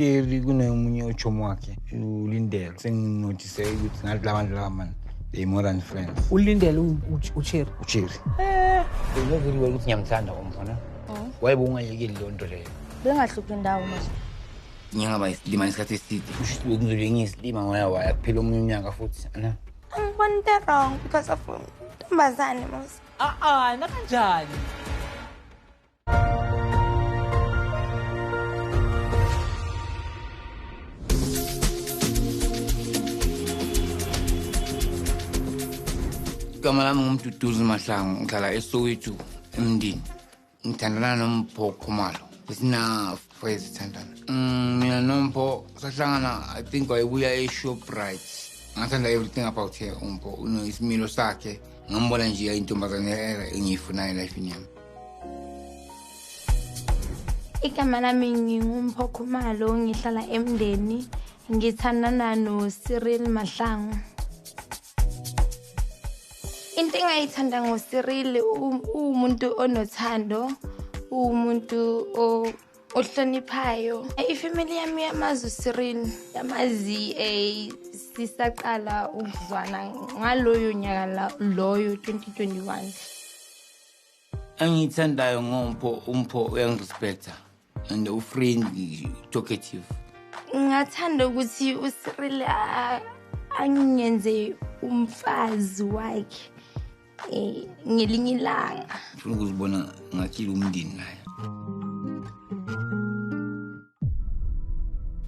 Kunomunye uchomo wakhe uLindelo, senginothise ukuthi ngathi labantu laba man they more than friends. ULindelo uCherry. uCherry. Ngiyavela ukuthi ngiyamthanda umfana. Wayibe ungayekeli leyo nto leyo. Bengahluphi indawo manje. Ngingaba isilima isikhathi eside. Kusho ukuthi bengizobe ngiyisilima ngoya waya kuphela omunye unyaka futhi. Ana. Angiboni into wrong because of ntombazane mos. Ah ah, nakanjani? Igama lami nguMduduzi Mahlangu, ngihlala eSoweto eMndini. Ngithandana noMpho Khumalo. Besina 4 years sithandana. Mina noMpho sahlangana, I think wayebuya eShoprite. Ngathanda everything about her uMpho, isimilo sakhe. Ngambona nje intombazane engiyifunayo elifini yami. Igama lami nginguMpho Khumalo, ngihlala eMndeni. Ngithandana noCyril Mahlangu. Into engayithanda ngoCyril, uwumuntu onothando, uwumuntu ohloniphayo. Ifamily yami yamazi uCyril, yamazi sisaqala ukuzwana ngaloyo nyaka loyo 2021. Engiyithandayo ngoMpho, uMpho uyangirespecta and ufriendly, talkative. Ngingathanda ukuthi uCyril angenze umfazi wakhe ngelinye ilanga. Ngifuna ukuzibona ngakhile umndeni naye.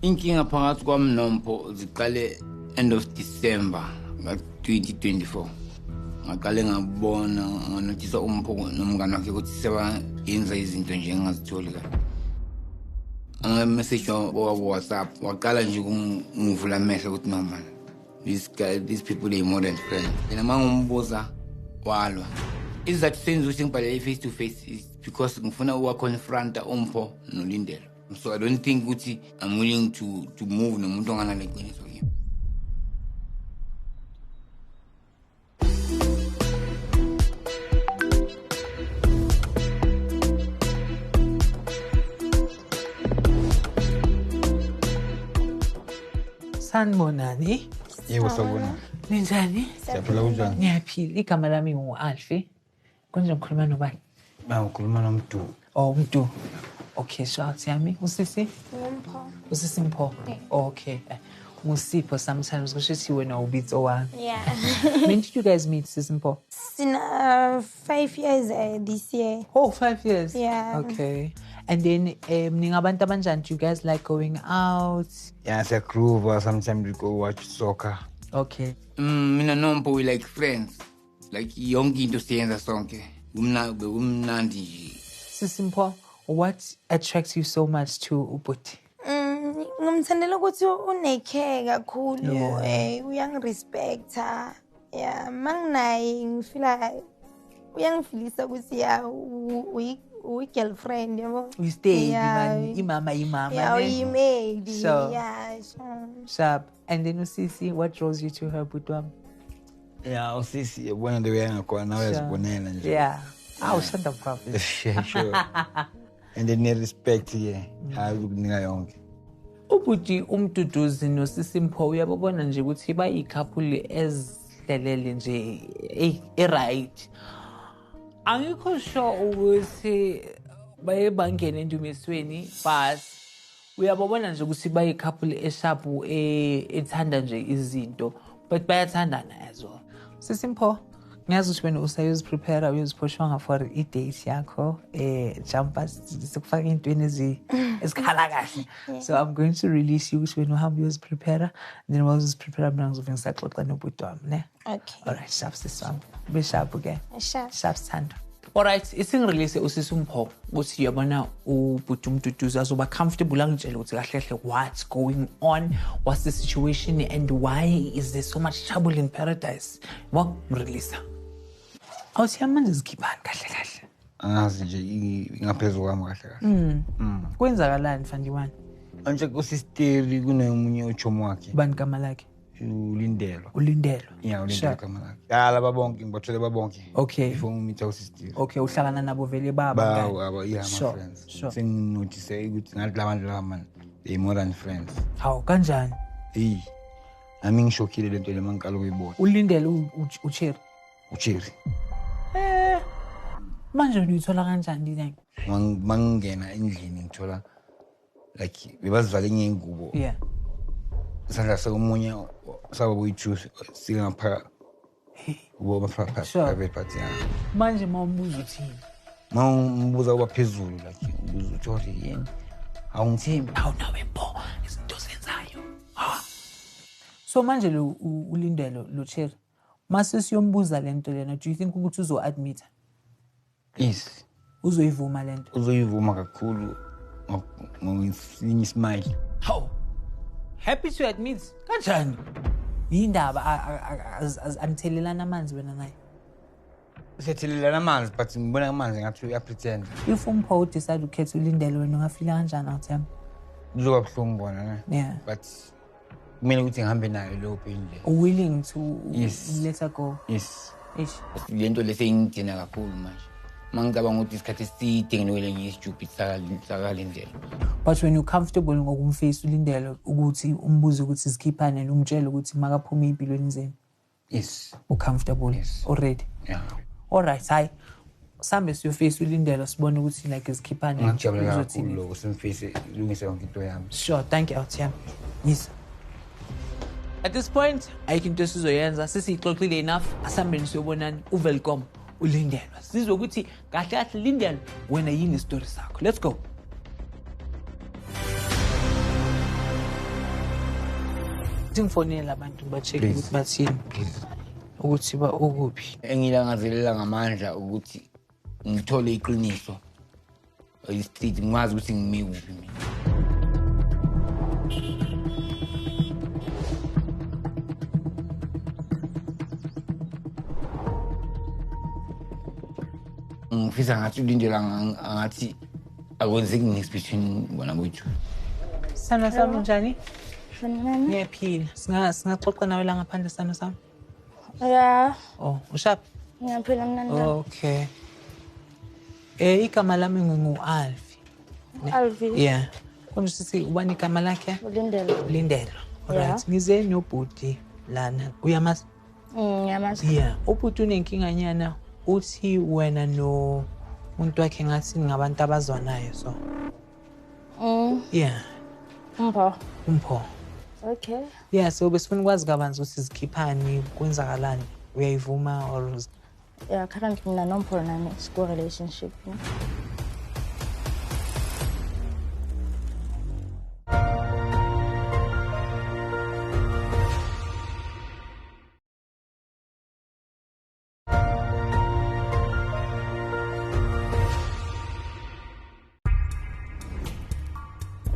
Inkinga phakathi kwami noMpho ziqale end of December 2024. Ngaqale ngabona nganothisa uMpho nomngane wakhe ukuthi sebayenza izinto nje engingazitholi kahle. Ama-message wa-WhatsApp waqala nje ukungivula amehlo ukuthi no man, these guys, these people they more than friends. Yena uma ngimbuza walwa. Isizathu senza ukuthi ngibhalele face to face is because ngifuna ukuwa-confronta uMpho noLindelo. So I don't think ukuthi I'm willing to move nomuntu onganalo iqiniso kimi. Sanibonani. Yebo, sawubona. Ninjani? Siyaphila, kunjani? Ngiyaphila. Igama lami ngu-Alfi. Konje ngikhuluma nobani? Ba ngikhuluma noMdu. Oh, uMdu. Okay, shout yami. Usisi? Ngumpho. Usisi Mpho. Okay. Ngusipho sometimes kusho ukuthi wena ubitso wami. Yeah. When did you guys meet, Sisi Mpho? Sina 5 years this year. Oh, 5 years. Yeah. Okay. And then ningabantu abanjani? Do you guys like going out? Yeah, siyagroove. Sometimes we go watch soccer. Okay. Mina noMpho we like friends. Like yonke into siyenza sonke. Kumnandi nje. Sisi Mpho, what attracts you so much to ubhuti? Ngimthandela ukuthi unecare kakhulu, uyangirespecta. Yeah, manginaye ngifila uyangifilisa ukuthi ya uyi-girlfriend yabo. Uyi-steady man, imama imama. Yeah, uyi-maid. Yeah, sharp. And then usisi, what draws you to her, bhuti wami? Yeah, usisi yabona the way angakhona nawe uyazibonela nje. Yeah. Awushanda mfana. Sure. And then respect yeah, hayi ukunika yonke. Ubhuti uMduduzi noSisi Mpho uyababona nje ukuthi bayi-couple ezihlelele nje e-right. Angikho sure ukuthi baye bangena endumisweni, but uyababona nje ukuthi bayi-couple esharp ethanda nje izinto, but bayathandana as well. Sisi Mpho, ngiyazi ukuthi wena usayoziprepare, uyoziphoshwanga for i-date yakho, jumper sikufaka entweni ezikhala kahle. So I'm going to release you ukuthi wena uhambe uyoziprepare, and then while uziprepare mina ngizobe ngisaxoxa nobhuti wami, ne? Okay. All right, sharp sisi wami. Ube sharp ke. Sharp. Sharp sithando. All right, isingirelease usisi Mpho ukuthi yabona ubhuti uMduduzi azoba comfortable angitshele ukuthi kahle kahle what's going on, what's the situation and why is there so much trouble in paradise. Wakumrelease. Awuthi manje zikhiphani kahle kahle? Angazi nje ingaphezulu kwami kahle kahle. Kwenzakalani Fandiwani? Manje kusisteri kunomunye uchomo wakhe. Bani gama lakhe? uLindelo. uLindelo. Yeah, uLindelo gama lakhe. Ya laba bonke ngibathole babonke. Okay. Before ngimitha usisteri. Okay, uhlangana nabo vele baba. Ba yeah, my friends. Senginothise ukuthi ngathi labantu laba man They more than friends. Hawu, kanjani? Eyi, nami ngishokile le nto le mangiqala ukuyibona. Ulindele uCherry? UCherry. Manje wena uyithola kanjani le nto? Mangingena endlini ngithola like bebazivale ngey'ngubo. Yeah. Isandla somunye sabo boyi-two singapha kubo private part, yeah. Manje uma umbuza uthini? Uma umbuza uba phezulu like ubuza uthi yini? Awungithembi. Hawu nawe Mpho, izinto ozenzayo. So manje lo ulindelo lo Cherry, mase siyombuza le nto lena, do you think ukuthi uzo-admit-a? Yes. Uzoyivuma le nto? Uzoyivuma kakhulu ngesinye ismile. Hawu. Happy to admit. Kanjani? Yindaba anithelelana amanzi wena naye? Siyathelelana amanzi but ngibona amanzi ngathi uyapretend. If uMpho udecide ukukhetha ulindele wena ungafila kanjani awuthemba? Kuzoba buhlungu kona ne? Yeah. But kumele ukuthi ngihambe nayo leyo pain le. Willing to yes. Let her go. Yes. Eish. Le nto le seyingidina kakhulu manje. Mangicabanga ukuthi isikhathi eside nginokele ngiyisijubhi sakalindela. But when you're comfortable ngokumface ulindele ukuthi umbuze ukuthi zikhiphane and umtshele ukuthi makaphume empilweni zenu. Yes. U-comfortable yes. Already. Yeah. All right, hayi. Sambe siyoface ulindele sibone ukuthi like zikhiphane. Ngijabula kakhulu lokho simface ilungise yonke into yami. Sure, thank you Awuthemba. Yes. At this point, ayikho into esizoyenza, sesiyixoxile enough, asambeni siyobonani uWelcome ulindelwa. Sizwe ukuthi kahle kahle Lindelwa wena yini story sakho. Let's go. Ngifonela abantu ba-check ukuthi bathini. Ukuthi ba ukuphi. Engilangazelela ngamandla ukuthi ngithole iqiniso. I-street ngikwazi ukuthi ngime kuphi mina. Ngifisa ngathi ulindela ngathi akwenzeki niks between bona boyi-two. Sana sami unjani? Ngiyaphila. Ngiyaphila. Singaxoxa nawe la ngaphandle sana sami? Yeah. Oh, ushaphi? Ngiyaphila mina. Okay. Igama lami ngingu-Alvi. Alvi? Yeah. Konje sithi ubani igama lakhe? Ulindelo. Ulindelo. Alright. Ngize nobhuti lana. Uyamazi? Ngiyamazi. Yeah. Ubhuti unenkinganyana. Uthi wena no muntu wakhe ngathi ngabantu abazwanayo so. Yeah. Umpho. Umpho. Okay. Yeah, so besifuna ukwazi kabanzi ukuthi zikhiphani kwenzakalani. Uyayivuma or Yeah, currently mina noMpho nami siku relationship.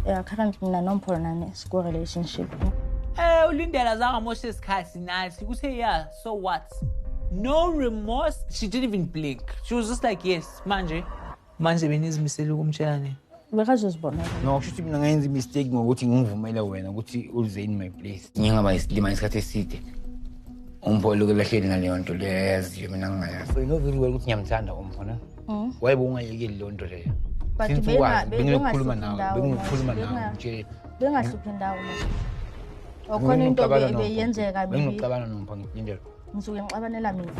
Yeah, currently mina noMpho nami siku relationship. Ulindela zange amoshe isikhathi nathi. Uthe yeah, so what? No remorse. She didn't even blink. She was just like, yes, manje. Manje benizimisele ukumtshela nini? Bekazozibona. No, kusho ukuthi mina ngayenza imistake ngokuthi ngimvumele wena ukuthi uze in my place. Ngingaba isilima isikhathi eside. Umpho lokho lahleli naleyo nto leyo ayaziyo mina ngingayazi. So you know very well ukuthi ngiyamthanda umpho na? Why bowungayekeli leyo nto leyo? But benginokukhuluma nawe, benginokukhuluma nawe nje. Bengahluphi indawo manje. Okhona into ebeyenzeka mina. Benginokuxabana noMpho ngilindele. Ngisuke ngixabanela mina.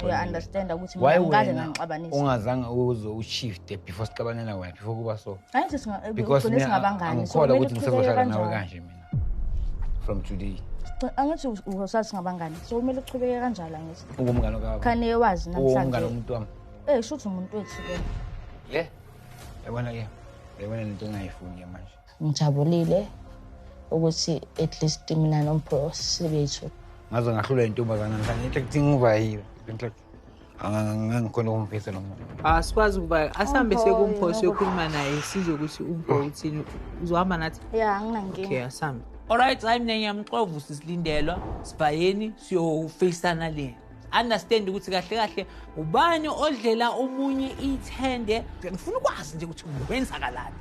Uya understand ukuthi mina ngikaze ngangixabanisa. Ungazange uze ushifte before sixabanela wena before kuba so. Angithi singa singabangani. Angikholwa ukuthi ngisezohlala nawe kanje mina. From today. Angithi usathi singabangani. So kumele uqhubeke kanjalo angithi. Ungumngane wakho. Khane wazi namhlanje. Ungumngane womuntu wami. Shuthi umuntu wethu ke. Le. Yabona ke. Yabona lento engayifuni ke manje. Ngijabulile ukuthi at least mina noMpho sibethu. Ngaze ngahlulwa intombazana namhlanje into kuthi ngivayiwe into angikhona ukumfisa lo muntu. Asikwazi ukuba asambe sekumpho siyokhuluma naye sizwe ukuthi uMpho uthini uzohamba nathi. Yeah, anginankinga. Okay, asambe. Alright, hayi mina ngiyamxova usilindelwa sivayeni siyofacana le. Understand ukuthi kahle kahle ubani odlela omunye ithende. Ngifuna ukwazi nje ukuthi kwenzakalani.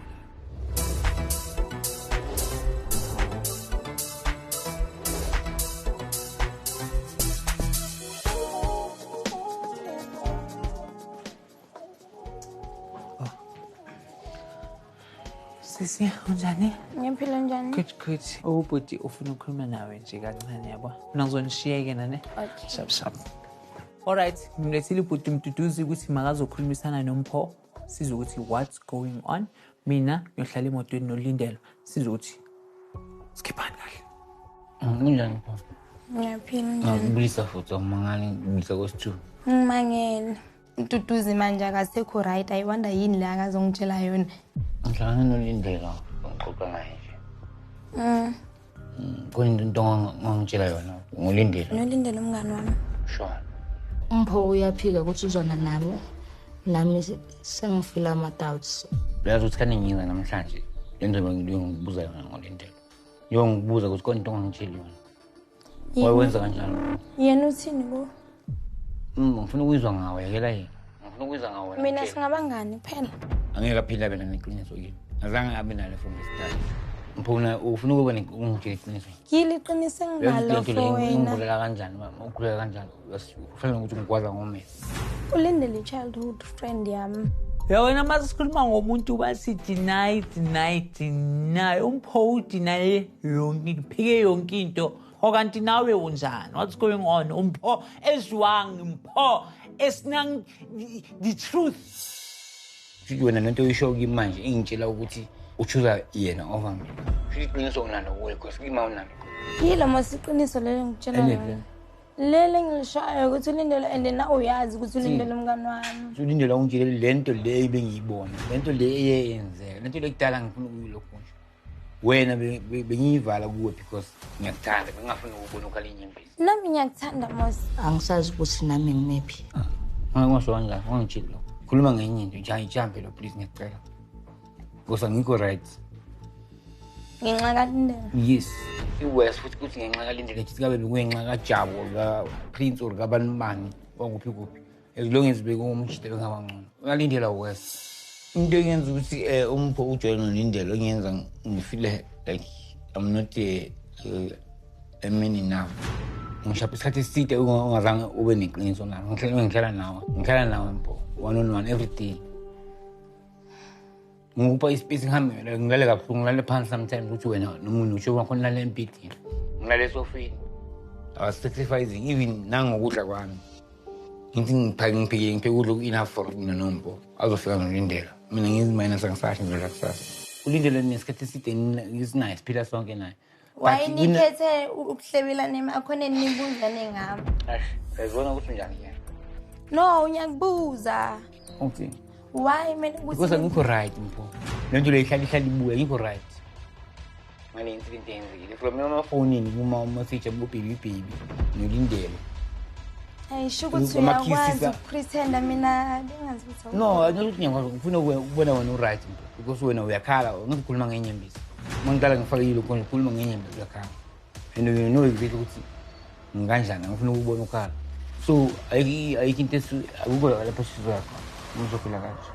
Sisi, unjani? Ngiyaphila njani? Good, good. Ubhuti ufuna ukukhuluma nawe nje kancane yabo. Mina ngizonishiya-ke nane. Okay. Shap shap. Alright, ngimlethile ubhuti Mduduzi ukuthi makazokhulumisana noMpho. Sizwe ukuthi what's going on. Mina ngiyohlala emotweni noLindelo. Sizwe ukuthi sikhiphani kahle. Kunjani pho? Ngiyaphila njani? Ngakubulisa futhi awumangali ngibulisa kwesi-two. Ngimangele. Mduduzi manje akasekho right. I wonder yini le akazongitshela yona. Ngihlangane noLindelo, ngixoxa naye nje. Khona into ongangitshela yona ngoLindelo. NoLindelo umngani wami. Sure. Mpho uyaphika ukuthi uzona nami. Nami sengifila ama-doubts. Uyazi ukuthi kane ngiza namhlanje le nto ngikubuza yona ngoLindelo. Ngiyokubuza ukuthi khona into ongangitsheli yona. Wayenza kanjani? Yena uthini bo? Ngifuna ukuyizwa ngawe, yekela yena. Ngifuna ukuyizwa ngawe. Mina singabangani kuphela. Angeke aphile abe neqiniso kimi. Azange abe nalo from the start. Mphuna ufuna ukuba ungitshele iqiniso. Yili iqiniso enginalo for wena. Ngikhulela kanjani mama? Ukhulela kanjani? Kufanele ukuthi ngikwazi ngomese. Ulindele childhood friend yami. Ya wena mase sikhuluma ngomuntu bathi deny, deny, deny. UMpho udeny yonke, phike yonke into. Kanti nawe unjani? What's going on? UMpho ezwang, Mpho esinang the truth. Futhi wena lento oyisho kimi manje ingitshela ukuthi uchuza yena over mina. Futhi iqiniso unalo kuwe because kimi awunalo. Yilo mos iqiniso lelo ngitshela lona. Lele ngilishayo ukuthi ulindele and na uyazi ukuthi ulindele umngani wami. Ulindele ungitshele lento le bengiyibona, lento le eyenzeka, lento le kudala ngifuna ukuyilokhu nje. Wena bengiyivala kuwe because ngiyakuthanda, bengingafuni ukubona ukhala inyembezi. Nami ngiyakuthanda mos. Angisazi ukuthi nami ngimephi. Ngasho kanjani? Ungangitsheli lokho. Khuluma ngenye into, nje ayijampe lo please ngiyacela. Because angikho right. Ngenxa kaLindelo. Yes. I-worse futhi ukuthi ngenxa kaLindelo nje kabe bekungenxa kaJabo ka Prince or kabani bani wakuphi kuphi. As long as bekungumjita bengaba ngcono. Uyalindela worse. Into engenza ukuthi uMpho ujoyine noLindelo engenza ngifile like I'm not a man enough. Ngishapha isikhathi eside ungazange ube neqiniso nami. Ngihlala nawe. Ngihlala nawe Mpho. One on one every day. Ngikupha ispace ngihambe ngilale kabuhlungu ngilale phansi sometimes ukuthi wena nomuntu usho wakhona ngilale embhedeni. Ngilale esofeni. I was sacrificing even nangokudla kwami. Ngithi ngipheke ukudla enough for mina noMpho. Azofika noLindelo. Mina ngizi minus angisahle ngidla kusasa. Ulindelo nesikhathi eside ngisinaye siphila sonke naye. Why nikhethe ukuhlebelana emakhoneni nibuzane ngami? Eish, uyazibona ukuthi unjani ke? No, ngiyakubuza. Okay. Why mina ukuthi because angikho right Mpho. Lento le ihlala ibuya ngikho right. Ngale incident eyenzekile from emafonini kuma message abo baby baby noLindelo. Ayisho ukuthi uyakwazi ukupretenda mina bengazi ukuthi No, angikuthi ngiyakwazi ngifuna ukubona wena uright Mpho because wena uyakhala ngikhuluma ngenyembezi. Uma ngiqala ngifake yilo khona ngikhuluma ngenyembezi uyakhala. And you know exactly ukuthi ngikanjani ngifuna ukubona ukhala. So ayikho into akukho lapho sizoya khona. Ngizophila kanje.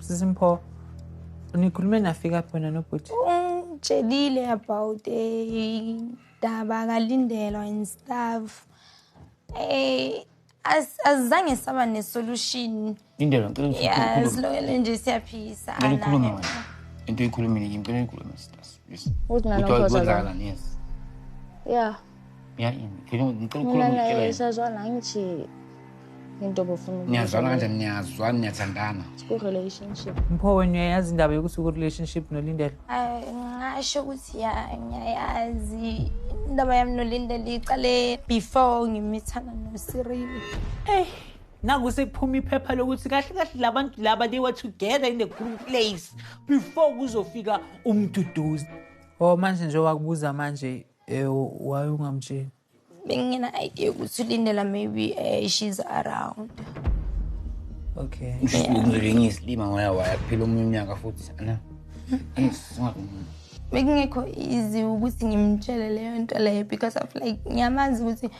Sisi Mpho, nikhulume nafika phi wena nobhuti? Ungitshelile about indaba kaLindelo and stuff. Azange saba ne-solution. Lindelo, ngicela ukuthi Yeah, ukhulume. silokele nje siyaphisa. Ngicela ukhulume wena. Into oyikhulumile kimi, ngicela uyikhulume sisters. Yes. Uthi nalo Ukuthi Mpho sazwana. kwenzakalani, yes. Yeah. Ya ini. Ngicela Mina ukhulume naye ngitshela yena. sazwana angithi into obufuna ukubuza Niyazwana kuye. kanjani? Niyazwana, niyathandana. Siku-relationship. Mpho wena uyayazi indaba yokuthi uku-relationship noLindelo? Ngasho ukuthi ya ngiyayazi indaba yami noLindelo iqale before ngimithana noCyril. Eh, naku sekuphuma iphepha lokuthi kahle kahle labantu laba they were together in the good place before kuzofika uMduduzi. Oh manje nje wakubuza manje why ungamtsheli? Bengingena idea ukuthi uLindela maybe she's around. Okay. Ngizobe ngiyisilima ngoya waya kuphela omunye unyaka futhi. Ana. Yes, Bekungekho easy ukuthi ngimtshele leyo nto leyo because of like ngiyamazi ukuthi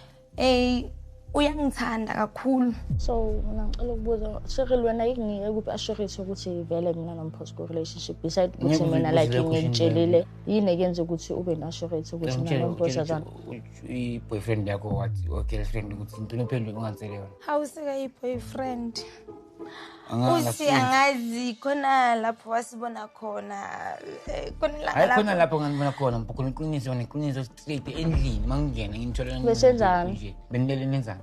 uyangithanda kakhulu. So mina ngicela ukubuza Cyril, wena ikunike kuphi assurance ukuthi vele mina noMpho siku relationship beside ukuthi mina like ngikutshelile, yini ekenze ukuthi ube ne-assurance ukuthi mina noMpho sazana? I-boyfriend yakho wathi or girlfriend ukuthi into ophendule ungangisele yona. Awusika i-boyfriend. Usi angazi khona lapho wasibona khona khona la. Hayi khona lapho ngangibona khona Mpho, khona iqiniso neqiniso straight endlini mangingena ngimthola Besenzani? Benilele nenzani?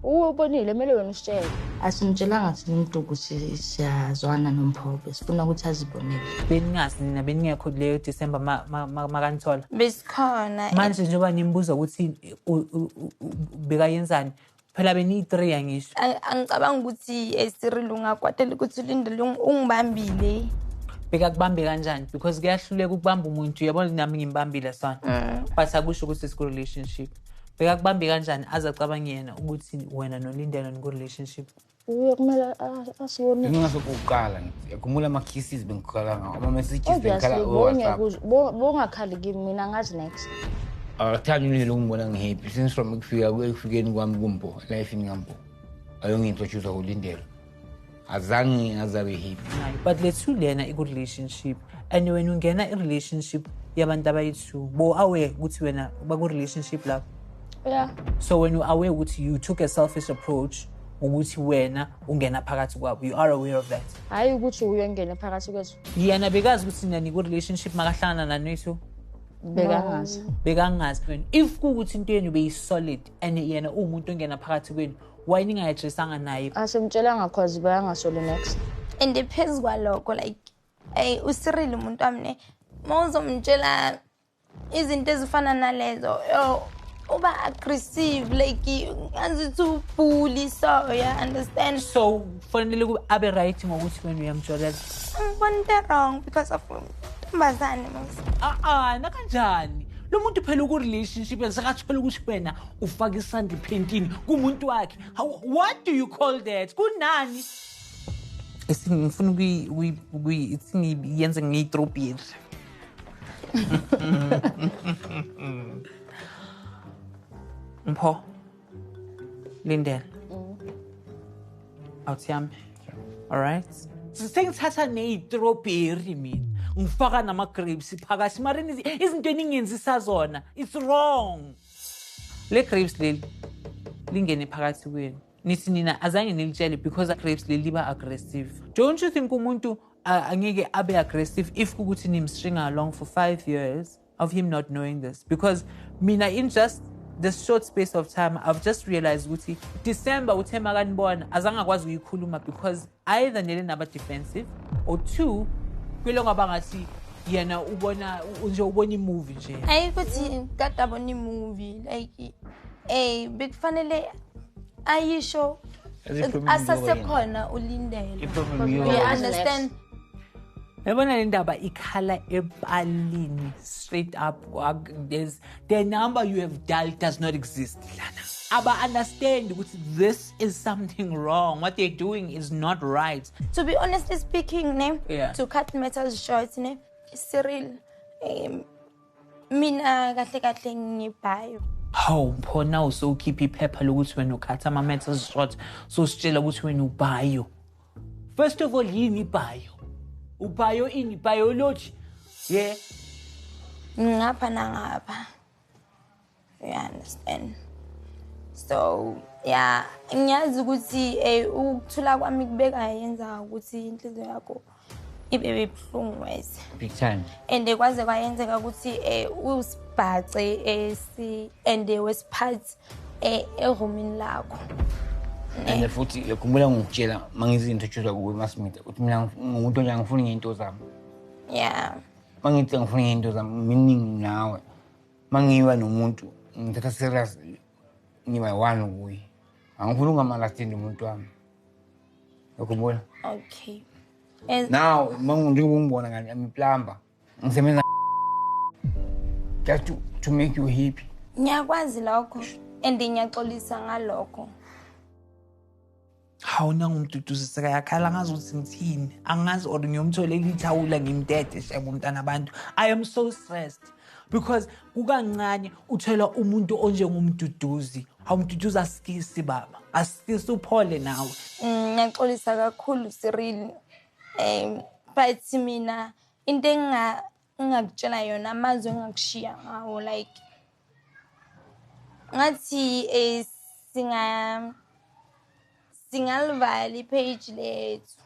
Ubonile kumele wena usitshele. Asimtshelanga thina umuntu ukuthi siyazwana noMpho, besifuna ukuthi azibonele. Beningazi nina, beningekho kuleyo December makanithola. Besikhona. Manje njengoba nimbuza ukuthi bekayenzani, phela beniyi-3 angisho. Angicabanga ukuthi Cyril ungakwatela ukuthi ulindele ungibambile. Bekakubambe kanjani? Because kuyahluleka ukubamba umuntu, uyabona nami ngimbambile sana. But akusho ukuthi siku-relationship. Bekakubambe kanjani aze acabange yena ukuthi wena noLindelo niku-relationship? Uye kumele asibone. Ngingasokuqala ngithi yakhumula ama-kisses bengikhala ngawo, ama-messages bengikhala WhatsApp. Bongakhali kimi mina ngazi next. Akathandi ulindele ukungibona ngi-happy since from ukufika ekufikeni kwami kuMpho, elifini kaMpho. Ayongi-introduce uLindelo. Azange azabe happy. But lethu lena iku-relationship and wena ungena i-relationship yabantu abayi-2, bo aware ukuthi wena baku-relationship lapho. Yeah. So when you aware ukuthi you took a selfish approach ukuthi wena ungena phakathi kwabo, you are aware of that. Hayi ukuthi uyongena phakathi kwethu. Yena bekazi ukuthi nina niku-relationship makahlangana nani-2? Bekangazi. Bekangazi. If kuwukuthi into yenu beyi-solid and yena uwumuntu ongena phakathi kwenu, why ningayi-addressanga naye? Asimtshelanga cause bayangasoli next. And phezu kwalokho like uCyril umuntu wami ne, mawuzomtshela izinto ezifana nalezo, uba aggressive like ngathi ubully, so yeah, understand. So kufanele kube abe right ngokuthi wena uyamjolela. Angiboni into wrong because of ntombazane mos. Nakanjani? Lo muntu phela uku-relationship sekathola ukuthi wena ufaka isandla ephentini kumuntu wakhe. What do you call that? Kunani? Ngifuna ukuyenze ngiyi-strawberry. Mpho, Lindela. Awuthi yami. All right? Sengithatha neyi-strawberry mina. Ngifaka nama-grapes phakathi. Mara izinto eningenzisa zona. It's wrong. Le grapes leli lingene phakathi kwenu. Nithi nina azange nilitshele because grapes leli liba aggressive. Don't you think umuntu angeke abe aggressive if kukuthi nimstringa along for 5 years of him not knowing this? Because mina in just this short space of time, I've just realized ukuthi December uthe makanibona azange akwazi ukuyikhuluma because either nele naba defensive or two kwilonga bangathi yena ubona nje ubona imovie nje. Ayikuthi kade abona imovie like bekufanele ayisho asasekhona uLindelo. You understand? Yabona le ndaba ikhala epalini straight up. There's the number you have dialed does not exist. Aba understand ukuthi this is something wrong. What they're doing is not right. To be honestly speaking, ne, yeah. To cut matters short, ne, Cyril, mina kahle kahle ngibhayo. Hawu Mpho, now sowukhipha iphepha lokuthi wena ukhatha ama-matters short, so sitshela ukuthi wena ubhayo. First of all, yini ibhayo? Ubhayo ini? Biology? Yeah. Ngapha nangapha. You understand? So, yeah, ngiyazi ukuthi ukuthula kwami kubeka yenza ukuthi inhliziyo yakho ibe ibuhlungu wese. Big time. And kwaze kwayenzeka ukuthi usibhace si and wesiphathi erumini lakho. And futhi yakhumbula ngikutshela mangizinto kuwe masimita ukuthi mina ngumuntu onjani, ngifuna ngento zami. Yeah. Mangithi ngifuna ngento zami meaning nawe mangiba nomuntu ngithatha serious ngiba one kuye. Angifuni ungamalastindi umuntu wami. Yakhumbula? Okay. Now njengoba ungibona ngani I'm a plumber. Ngisebenza just to make you happy. Ngiyakwazi lokho and ngiyaxolisa ngalokho. Hawu nanguMduduzi sekayakhala, angazi ukuthi ngithini, angazi or ngiyomtholela ithawula ngimdede shame umntana abantu. I am so stressed because kukancane uthola umuntu onjengoMduduzi. Hawu Mduduzi, asikisi baba, asikisi, uphole nawe. Ngiyaxolisa kakhulu Cyril. But mina into engingakutshela yona, amazwi engingakushiya ngawo, like ngathi singalivala i-page lethu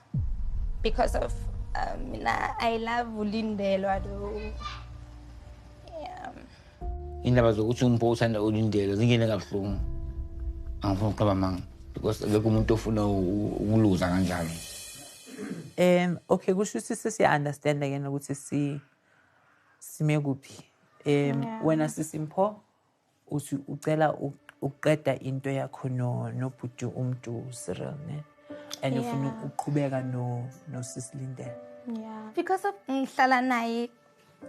because of mina I love uLindelwa though. Yeah. Indaba zokuthi uMpho uthanda uLindelwa zingene kabuhlungu. Angifuni ukuqamba amanga because akekho umuntu ofuna ukuluza kanjalo. Okay, kusho ukuthi sesiya-understand-a ke ukuthi sime kuphi. Wena sisiMpho uthi ucela ukuqeda into yakho nobhuti umuntu Cyril, ne? And ufuna ukuqhubeka noSisilindela. Yeah. Because of ngihlala naye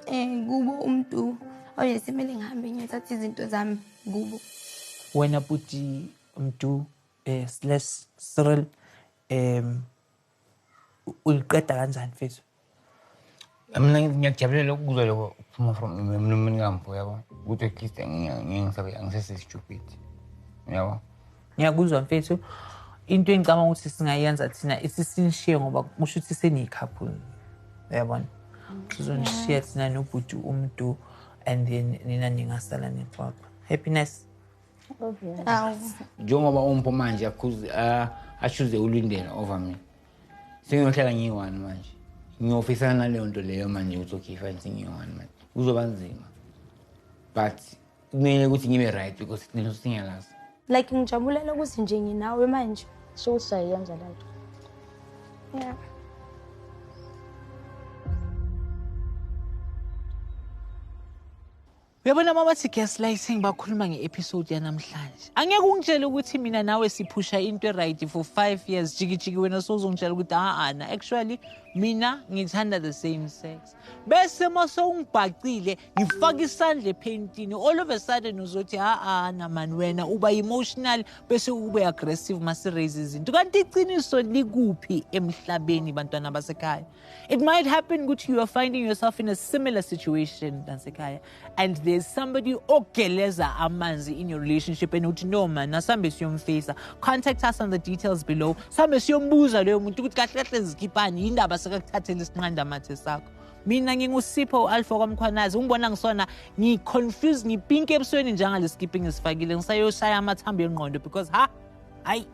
kubo umuntu, obviously kumele ngihambe ngiyothatha izinto zami kubo. Wena bhuti Mdu slash Cyril, uliqeda kanjani mfethu? Mina ngiyakujabulela ukuzwa lokho kuphuma from emlomeni kaMpho, yabo, ukuthi at least ngisabe angisese-stupid, yabo. Ngiyakuzwa mfethu. Into engicabanga ukuthi singayenza thina isinishiye, ngoba kusho ukuthi seniyi-couple, uyabona, sizonishiya thina nobhuti uMdu, and then nina ningasala nixoxa. Happiness. Njengoba uMpho manje a-choose uLindela over mina, sengiyohlala ngiyi-one manje, ngiyofisana naleyo nto leyo manje ukuthi okay fine, sengiyi-one manje, kuzoba nzima but kumele ukuthi ngibe right because lento singiyalazi. Like ngijabulela ukuthi nje nginawe manje. So siyayenza le nto. Yeah. Uyabona uma bathi gaslighting bakhuluma nge-episode yanamhlanje. Angeke ungitshele ukuthi mina nawe siphusha into e-right for 5 years, jiki jiki wena sowuzongitshela ukuthi a-ana, actually mina ngithanda the same sex. Bese uma sewungibhacile ngifaka isandla ephentini, all of a sudden uzothi a-ana man, wena uba emotional bese ube aggressive masi-raise izinto. Kanti iqiniso likuphi emhlabeni, bantwana basekhaya? It might happen ukuthi you are finding yourself in a similar situation nasekhaya, and there's somebody ogeleza amanzi in your relationship and uthi no man, asambe siyomfisa. Contact us on the details below. Sambe siyombuza leyo muntu ukuthi kahle kahle zikhiphani, yindaba sekakuthathela isinqanda mathe sakho. Mina nginguSipho Alpha kwaMkhwanazi, ungibona ngisona ngi-confused, ngipink ebusweni njengale skipping esifakile, ngisayoshaya amathambo engqondo because ha hayi.